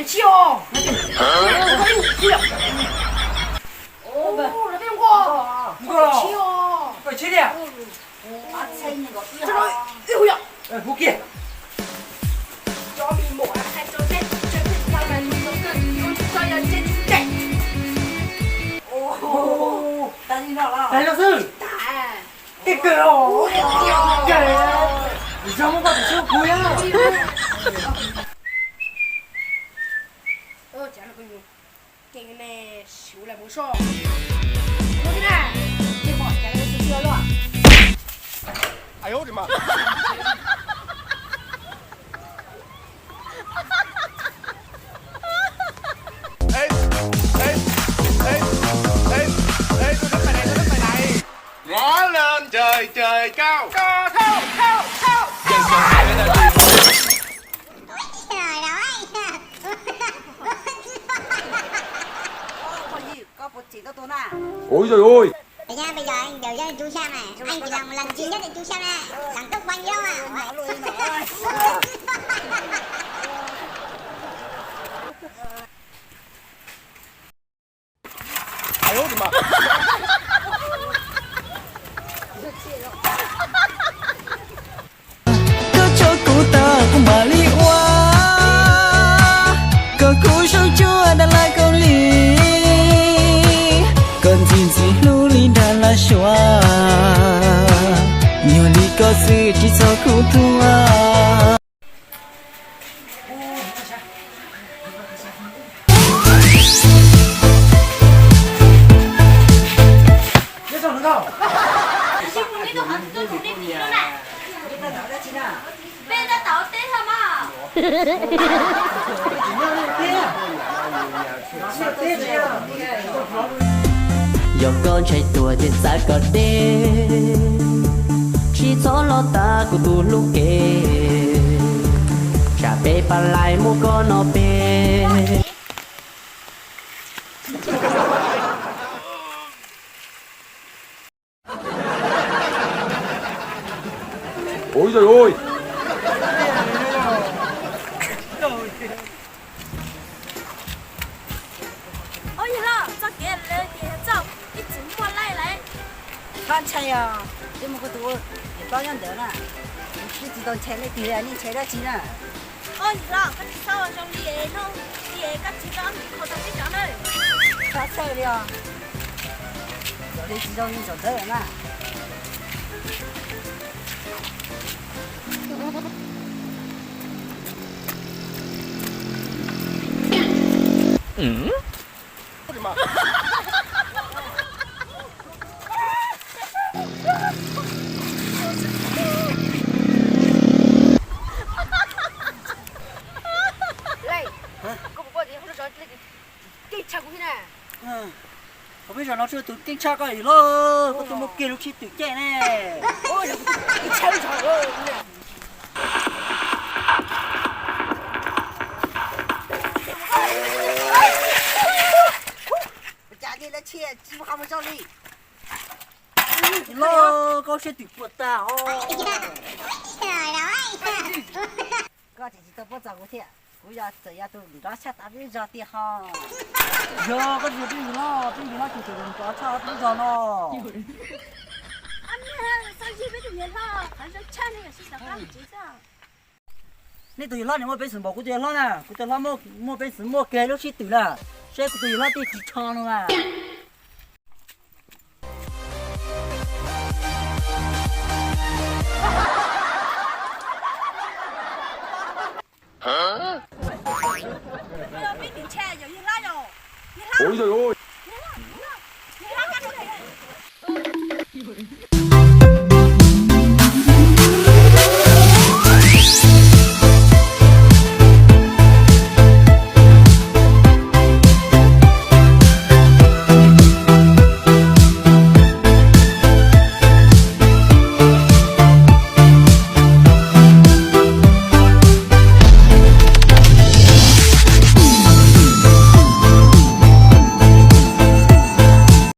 Tsis os. Ua, lawv peb nquag. Nquag los. Tsis os. Koj tsis li. Hu kiag. Tag li no xwb. Tej kawg os. Kawg. Zog muab koj tus sub kuv yog. Ces ne, siv lawm mus soj. Ua li na, ces pom cas lawv tus txiv luaj. Võ lên trời trời cao. Ôi giời ơi. Bây giờ, bây giờ anh Điều Giang chú xem này, anh chỉ làm một lần duy nhất để chú xem này, đẳng cấp bao nhiêu mà. Koj tso kuv tawm kuv mam li ua, koj kuv zoo cuag dab laug Kaus Lim, koj ntxim ntxim hlub li nrag laj suav, nyuag li koj xwb tsis txhob khuv thuam. Yog koj ntshai tuag ces txav kom deb, tsis txhob los tag kuv tus hlub kev, tsam peb pab laim muab koj no peb. Ôi giời ơi. Ub, yawg hlob, txoj kev lawm ces txoj ib txwm muaj laij lawm. Txhob ntshai os, twb muaj kuv tus niam hlob nyob ntawd na, twb tsis tau ntshai leej twg li, nej ntshai dab tsi na? Ub, yawg hlob, koj tsis txhob ua zoo li no, koj tsis tau ob ntiv khau rau peb cov na. Txhob txhawj li os, twb tsis zoo li ntawd na. Keej tshaj kuv thiab na. Qhov peb zos no tsuas tus keej tshaj koj yawg hlob, koj twb muab kiag lub tshib twm caij ne. Ua cas niag lawv tshia tsis muaj qhov muag zoo li. Yawg hlob, koj tshib twm puas tag os. Koj tseem tsis tau paub txog kuv thiab, kuv yog txawm yog tus nrov tshaj tau peb lub zos tiag ho. Yog koj tsis yog peb yawg hlob, peb yawg hlob tseem tseem nrov tshaj peb lub zos no. Nej tus yawg hlob niam muaj peev xwm npaum kuv tus yawg hlob na, kuv tus hlob muaj peev xwm muaj kiag lub tshib twm na, seb kuv tus yawg hlob tej tsis tsho no mas.